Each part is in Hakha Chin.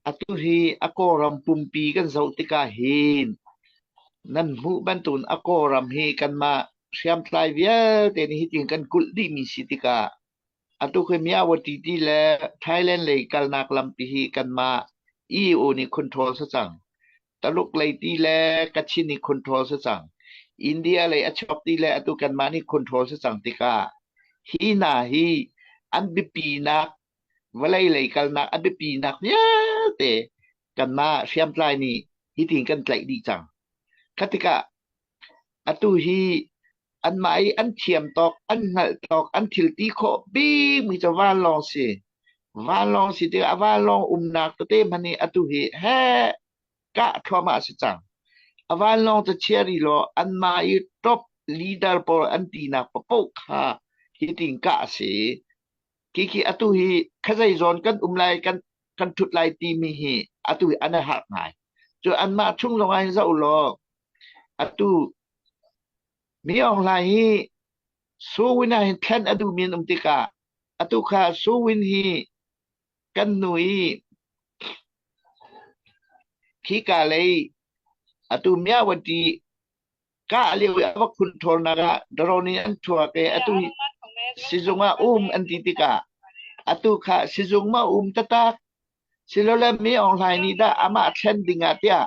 Atu hi a Kawlram pumpi kan zoh tikah hin nan hmuh bantukin a Kawlram hi kanmah hriamtlai vialte nih hitin kan kulh dihmi si tikah atu khi Myawaddy ti le Thailand lei kalnak lampi hi kanmah EU nih control si cang. Taluk lei ti le Kachin nih control si cang. India lei a chuak ti le atu kanmah nih control si cang tikah hi hna hi an biapinak vawlei lei kalnak a biapinak vialte kanmah hriamtlai nih hitin kan tlaih dih cang. Kha tikah atu hi anmah i an thiam tawk, an hngalh tawk, an thil ti khawh bikmi cu vanlawng si. Vanlawng si tikah a vanlawng umnak tete hmanh hi atu hi heh kah thluahmah a si cang. A vanlawng cu chia rih law anmah i top leader pawl an tinak paoh kha hitin kah a si. Khi atu hi khazei zawn kan um lai kan kan ṭhut lai timi hi atu hi an i harh ngai. Cu anmah chung zong ah hin zoh law atu Mi Aung Hlaing hi Suwin ah hin thlen a duhmi an um tikah atu kha Suwin hi kan nu i khika lei atu Myawaddy kah lio i a va khun ṭhawlnak ah drone in an thuak i atu hi sizung ah um an ti tikah atu kha sizung ma um taktak silole Mi Aung Hlaing nih dah amah thlen ding ah tiah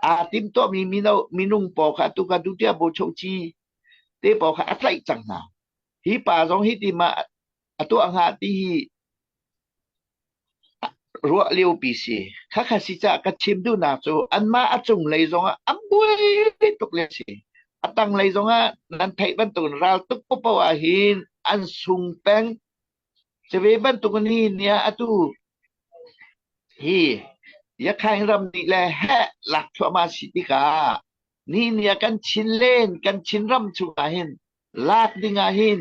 aa timtuahmi mino minung pawl kha atu kha Dutiah Bochohci te pawl kha a tlaih cang hna. Hi pa zong hi ti ma a tuah hnga ti hi ruah liopi si. Khakha si caah ka chim duhnak cu anmah a cunglei zongah an buai tuk le si. A tanglei zongah nan theih bantukin raltuk paohpaoh ah hin an sung peng. Cu ve bantukin hi ni ah atu hi Yakhaing ram nih le heh lak thluahmah si tikah ni ni ah kan Chin len kan Chinram chungah hin lak ding ah hin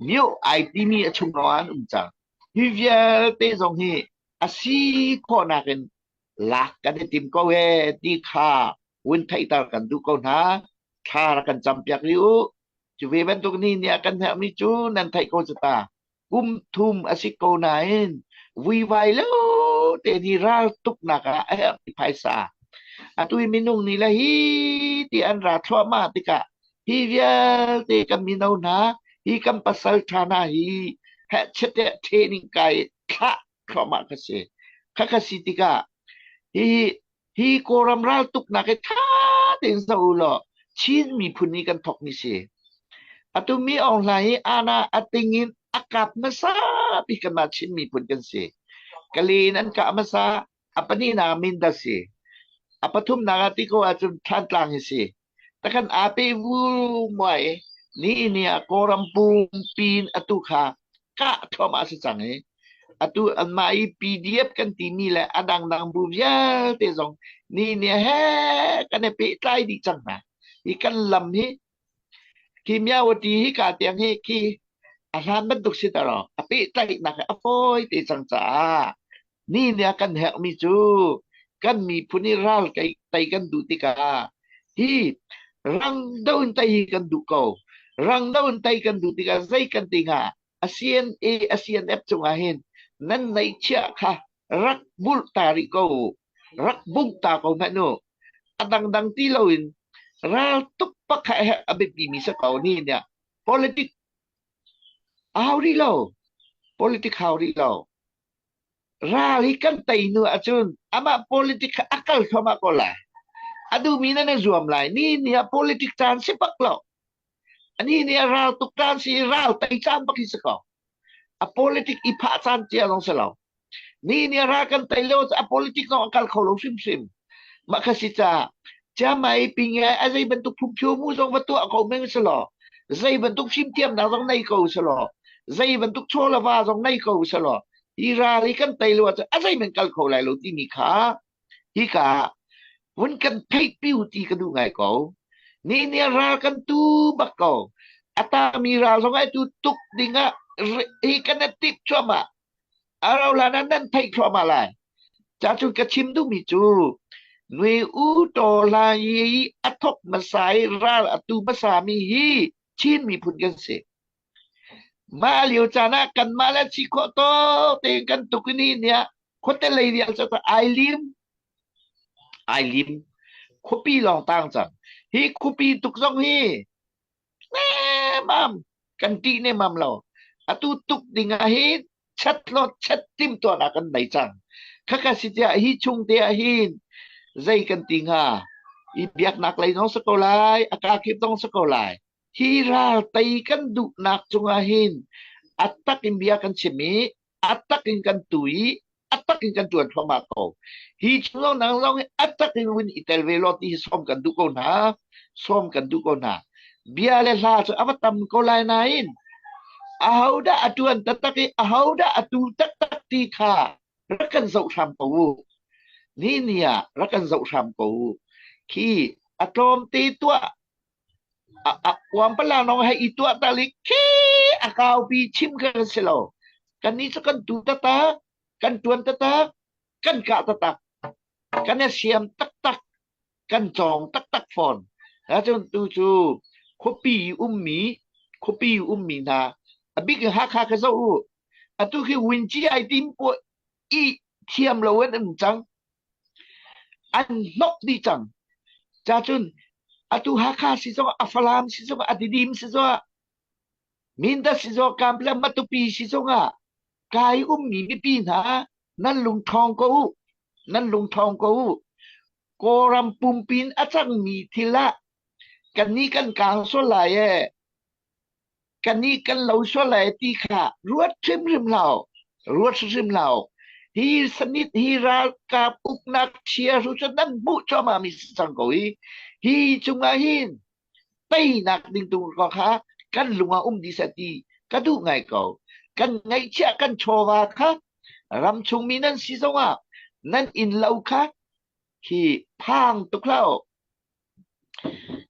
Myo ai timi a chung lawng ah an um cang. Hi vialte zong hi a si khawhnak in lak kan i tim ko ee ti kha vun theihter kan duh ko hna. Thla rak kan campiak rih u. Cu ve bantuk ni nih a kan herhmi cu nan theih ko cu ta. Kum thum a si ko nain vuivai lo te ni ral tuknak ah a herhmi phaisa. Atu hi minung nih le hi ti an ra thluahmah tikah hi vialte kan mino hna, hi kan pasal ṭha hna hi hehchet training kai thlah thluahmah ka si. Khakha si tikah hi hi Kawlram raltuknak hi ṭha tein zoh u law Chin miphun nih kan thawkmi si. Atu Mi Aung Hlaing hi ana a ting in a kap hmasa bik kanmah Chin miphun kan si. Kale in an kah hmasa, a pahnihnak ah Mindat si. A pathumnak ah ti ko ahcun Thlantlang hi si. Takhan aa pe vumuai ni ni ah Kawlram pumpi in atu kha kah thluahmah a si cang i atu anmah i PDF kan timi le a dangdang bu vialte zong ni ni he kan i pehtlai dih cang hna. Hi kan lam hi khi Myawaddy hi ka tiang hi khi a hlan bantuk si ta lo a pehtlaihnak hi a fawi te cang caah Ni nih a kan herhmi cu kan miphun i ral tei kan duh tikah hi rang do in tei hi kan duh ko. Rang do in tei kan duh tikah zei kan ti hnga? A CNA, a CNF cungah hin nan neihchiah kha rak bulh ta rih ko u. Rak bungh ta ko hmanh u. A dangdang ti loin ral tuk pakhat herh a biapimi si ko ni nih politic a hau rih lo. Politic hau rih lo. Ral hi kan tei hnu ahcun amah politic kha a kal thluahmah ko lai. A duhmi nan i zuam lai. Ni ni ah politic caan si bak lo. Ani ni ah ral tuk caan si i ral tei caan bak hi si ko. A politic i phah caan cia zong si lo. Ni ni ah ral kan tei lio a politic zong a kal kho lo hrimhrim. Mah kha si caah Chiangmai pinge a zei bantuk phungphio mu zong va tuah ko meng si law zei bantuk fimthiamnak zong nei ko si law zei bantuk chaw le va zong nei ko si law hi ral hi kan tei lo ahcun a zei men kal kho lai lo timi kha hika vun kan theihpi u ti ka duh ngai ko. Ni ni ral kan tu bak ko. A tami ral zong ai tu tuk ding ah hi kan i tip cuahmah. A rau hlan ah nan theih thluahmah lai. Ca cun ka chim duhmi cu Nui U Taw Hla i a thok hmasa i ral a tu hmasami hi Chin miphun kan si. Mah lio caan ah kanmah le si khawh tawk tein kan tuk i ni ah. Khuate lei vial cu ai lim ai lim khuapi lawng tang cang. Hi khuapi tuk zong hi nemam kan ṭih nemam lo. Atu tuk ding ah hin chat law chat timhtuahnak kan nei cang. Khakha si tiah hi chung te ah hin zei kan ti hnga? I biaknak lei zong si ko lai, a kakip zong si ko lai. Hi ral tei kan duhnak cungah hin a tak in bia kan chim i a tak in kan tu i a tak in kan ṭuan thluahmah ko. Hi chung zong nang zong hi a tak in vun i tel ve law ti hi sawm kan duh ko hna. Sawm kan duh ko hna. Bia le hla cu a va tam ko lai nain ahodah a ṭuan taktak i ahodah a tu taktak ti kha rak kan zoh hram ko u. Ni ni ah rak kan zoh hram ko u. Khi a tlawmte tuah Uampala lawng hei i tuah ta li khi a kaupi chim kan si lo. Kannih cu kan tu taktak, kan ṭuan taktak, kan kah taktak, kan i siam taktak, kan cawng taktak fawn. Ahcun tu cu khuapi ummi, khuapi ummi hna, a bik in Hakha ka zoh u. Atu khi Winci ai tim i thiam lo in an um cang. An hnok dih cang. Cacun atu Hakha si zongah, a Falam si zongah, a Tidim si zongah, Mindat si zongah, Kanpetlet Matupi si zongah kai ummi mipi hna nan lung ṭhawng ko u. Nan lung ṭhawng ko u. Kawlram pumpi in a cangmi thil ah kannih kan kaang sual lai ee. Kannih kan lo sual lai ti kha ruat hrimhrim hlah ruat hrimhrim hlah Hi sanit hi ralkap uknak chia hru cu nan hmuh cuahmah mi si cang ko hi. Hi cungah hin teinak ding tu ko kha kan lung ah um dih seh ti ka duh ngai ko. Kan ngaihchiah kan chawva kha ramchung mi nan si zongah nan inn lo kha hi phang tuk hlah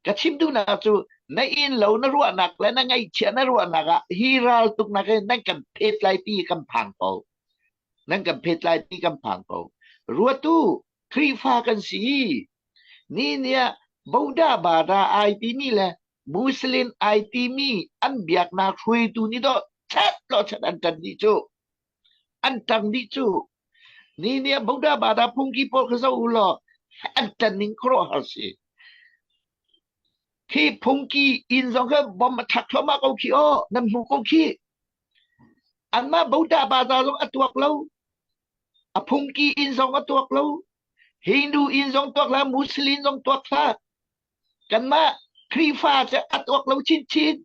Ka chim duhnak cu na inn lo na ruahnak le na ngaihchiah na ruahnak ah hi raltuknak hi nan kan phet lai ti kan phang ko. Nan kan phet lai ti kan phang ko. Ruatu Khrihfa kan si. Ni ni ah Boda Bada ai timi le Muslim ai timi an biaknak hruaitu nih dawh chat lo chat an ṭan dih cu. An ṭang dih cu. Ni ni ah Buddha Bada phungki pawl kha zoh u law an ṭan ning khuaruahhar si. Khi phungki inn zong kha bom a thlak thluahmah ko khi aw, nan hmu ko khi. Anmah Buddha Bada zong a tuak lo. A phungki inn zong a tuak lo. Hindu inn zong tuak hlah, Muslim zong tuak hlah. Kanmah Khrihfa cu a tuak lo chinchin.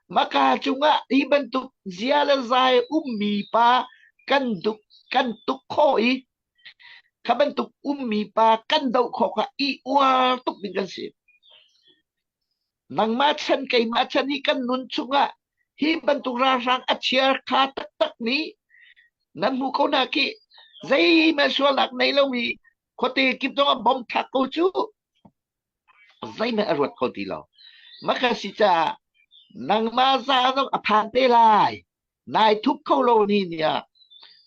Maka cungah hi bantuk zia le zai ummi pa kan duk kan tuk khawh i kha bantuk ummi pa kan doh khawh kha i uar tuk ding kan si. Nangmah chan keimah chan hi kan nun chungah hi bantuk ralhrang a chiar kha taktak nih nan hmu ko na ki zeihmanh sualnak nei lomi khuate kip zong ah bom thlak ko cu zeihmanh a ruat kho ti lo. Maka si caah nangmah za zong a phan te lai. Nai thup kho lo ni ni ah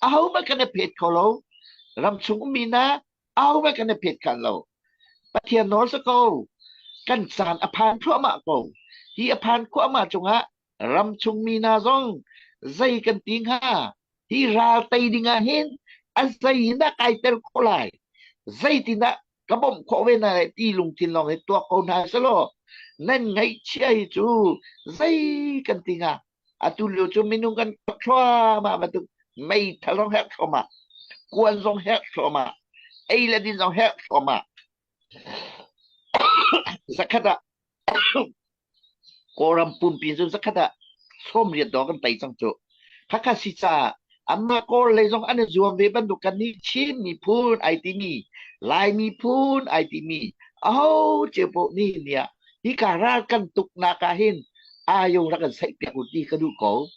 ahohmanh kan i phet kho lo. Ramchung ummi na ahohmanh kan i phet khan lo. Pathian nawl si ko. Kan caan a phan thluahmah ko. Hi a phan khuahmah cungah ramchung mi hna zong zei kan ti hnga? Hi ral tei ding ah hin a zei in dah kai tel khawh lai? Zeitindah ka bawmh khawh ve hna lai ti lungthin lawng hi tuak ko hna selaw nan ngaihchia hi cu zei kan ti hnga? Atu lio cu minung kan thluahmah bantuk meithal zong herh thluahmah, kuan zong herh thluahmah, ei le din zong herh thluahmah. Zakhat ah Kawlram pumpi cu zakhat ah 80 dawh kan tei cang cu. Khakha si caah anmah Kawl lei zong an i zuam ve bantuk kan nih Chin miphun ai timi, Lai miphun ai timi, aho cio paoh nih niah hika ral kan tuknak ah hin ayung rak kan saih piak u ti ka duh ko.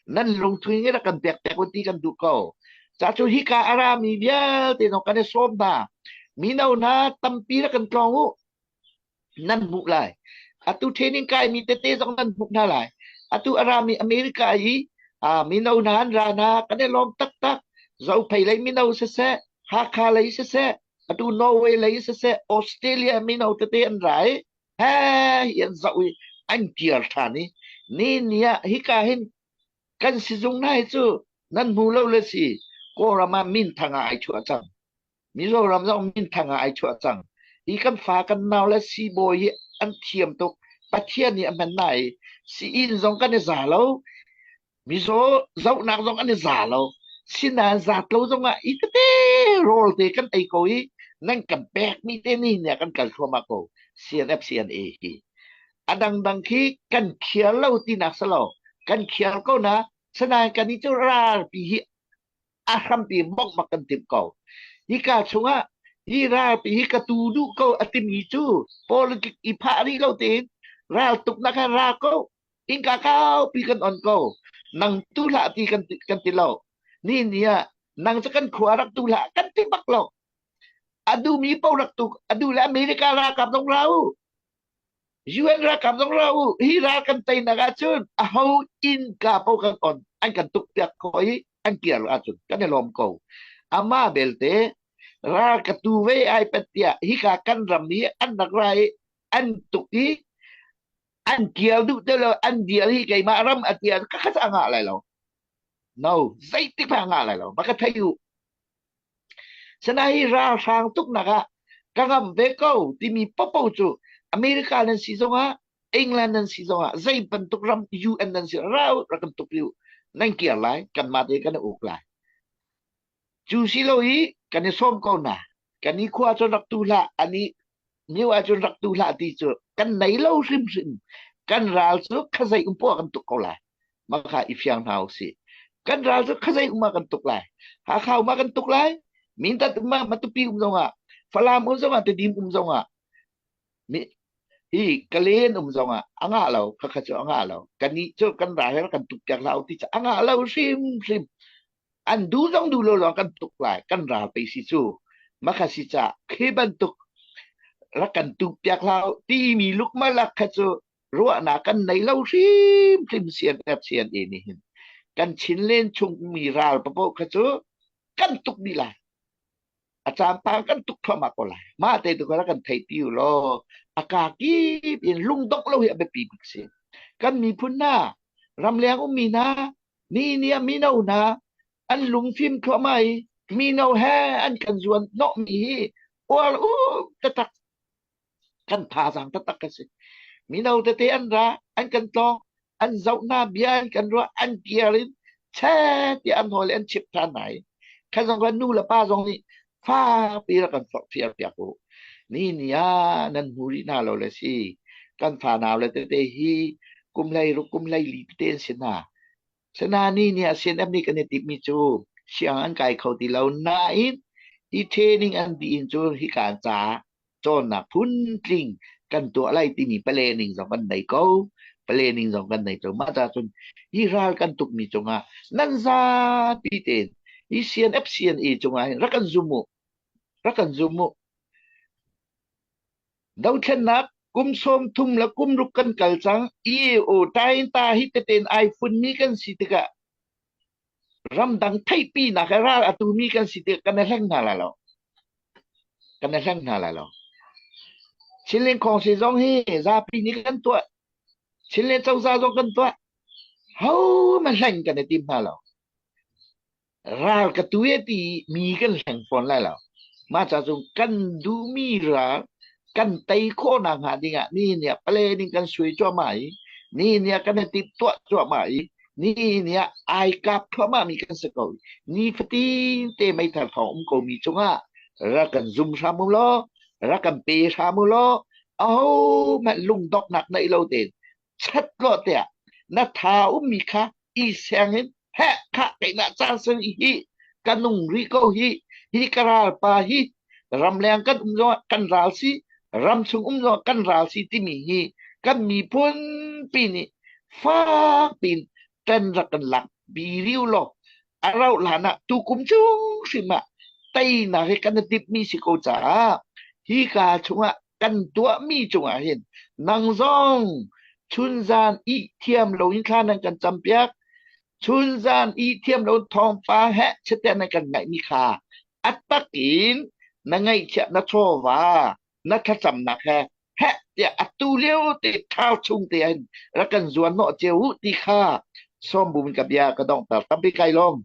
Nan lungthin rak kan pek piak u ti kan duh ko. Ca cu hika a rami vialte zong kan i sawm hna. Mino hna tampi rak kan tlawng u. Nan hmuh lai. Atu training kaimi tete zong nan hmuh hna lai. Atu a rami America i mino hna an ra hna kan i lawm taktak. Zophei lei mino siseh, Hakha lei siseh, atu Norway lei siseh, Australia mino tete an ra i he hi an zoh i an kir ṭhan i ni ni ah hika hin kan sizung hna hi cu nan hmu lo le si. Kawlram ah minthang ah ai chuah cang. Mizoram zong minthang ah ai chuah cang. Hi kan fa kan nau le siibawi hi an thiam tuk. Pathian nih a hman hna i sii-inn zong kan i za lo. Mizaw zohnak zong an i za lo. Sinain zat lo zongah i tete rawl te kan ei ko i nan kan pekmi te ni nih kan kal thluahmah ko. CNF CNA hi. A dangdang khi kan khial lo tinak si lo. Kan khial ko na. Sinain kan i cu ralpi hi a hrampi bongh bak kan timh ko. Hika chungah hi ralpi hi ka tu duh ko a timi cu politic i phah rih lo tein ral tuknak he ra ko innka kaupi kan on ko nang tu hlah ti kan kan ti lo ni ni ah nang cu kan khua rak tu hlah kan ti bak lo a duhmi paoh rak tu a duh le America ralkap zong ra u UN ralkap zong ra u hi ral kan teinak ahcun aho innka paoh kan on an kan tuk piak ko i an kir ahcun kan i lawm ko amah belte ral ka tu ve ai pat tiah hika kan ram hi an rak ra i an tuk i an kial duh te lo an dial hi keimah ram a ti ka kha a ngah lai lo no zeitik hmanh a ngah lai lo ba ka thei u Sanahi ralhrang tuknak ah ka ngam ve ko timi popo cu America nan si zongah England nan si zongah zei bantuk ram UN nan si rau rak kan tuk u nan kir lai kanmah te kan uk lai cu si lo i kan i sawm ko na kan i khua cun rak tu hlah ani Niu ahcun rak tu hlah ti cu kan nei lo hrimhrim. Kan ral cu khazei um poah kan tuk ko lai. Mah kha i fiang hna usih. Kan ral cu khazei um ah kan tuk lai. Hakha um ah kan tuk lai. Mindat um ah, Matupi um zongah, Falam um zongah, Tedim um zongah, mi hi Kalen um zongah a ngah lo, khakha cu a ngah lo. Kannih cu kan ral he kan tuk piak hlah u ti cu a ngah lo hrimhrim. An duh zong duh lo lawng kan tuk lai kan ral pei si cu makha si ca khi bantuk rak kan tuk piak hlah timi lukmalak kha cu ruahnak kan nei lo hrimhrim CNF CNA nih hin kan Chinlen chung mi ral papoh kha cu kan tuk dih lai a caan pa kan tuk thluahmah ko lai mah te tu kha kan theih pi u law a ka kip in lungdongh lo hi a biapi bik si kan miphun hna ramleng ummi hna ni ni ah mino hna an lungfim thluahmah i mino he an kan zuan hnawhmi hi uar um taktak kan thazaang taktak ka si. Mino tete an ra, an kan tlawng, an zoh hna, bia an kan ruah, an kiar in che tiah an hawl i an chip ṭhan hna i kha zong kha nu le pa zong nih fakpi rak kan forhfial piak u. Ni ni ah nan hmu rih hna lo le si. Kan fanau le tete hi kum hlei ruk kum hlei li tete an si hna. Sanani nih a CNF nih kan i timhmi cu siang an kai kho ti lo nain hi training an dih in cun hika ca cawnnak phuntling kan tuah lai timi planning zong kan nei ko. Planning zong kan nei ko. Mah ca cun hi ral kan tukmi cungah nan zapi tein hi CNF CNA cungah hin rak kan zum u. Rak kan zum u. Dothlennak kum 30 le kum ruk kan kal cang. EAO tain ta hi teten ai funmi kan si tikah ramdang theihpinak he ral a tumi kan si tikah kan i hleng hna lai lo. Kan i hleng hna lai lo. Chinlin Khawngsi zong hi zapi nih kan tuah. Chinlin cozah zong kan tuah. Ho man hleng kan i tim hna lo. Ral ka tu e ti mi kan hleng fawn lai lo. Mah ca cun kan duhmi ral kan tei khawhnak hnga dingah ni ni ah planning kan suai cuahmah i ni ni ah kan i timhtuah cuahmah i ni ni ah ai kap thluahmah mi kan si ko. Nifatin te meithal thawng um ko mi cungah rak kan zum hram u law rak kan pe hram u law aho hmanh lungdonghnak neih lo tein chat law tiah na tha ummi kha i seng in heh khah keimah caan sung hi ka nung rih ko hi hi ka ral pa hi ramleng kan um zongah kan ral si ramchung um zongah kan ral si timi hi kan miphun pi nih fak piin ṭan rak kan lak bi riu law a rauh hlan ah tukum chung hrim ah teinak hi kan i timhmi si ko caah hi ka chungah kan tuahmi cungah hin nang zong chunzan ih thiam loin thla nan kan campiak chunzan ih thiam lo thawngpang he chite nan kan ngaihmi kha a tak in na ngaihchiah na chawva na thlacamnak he heh tiah atu lio te thau chung te in rak kan zuan hnawh cio u ti kha sawm bu in ka bia ka donghter tampi kai lawm.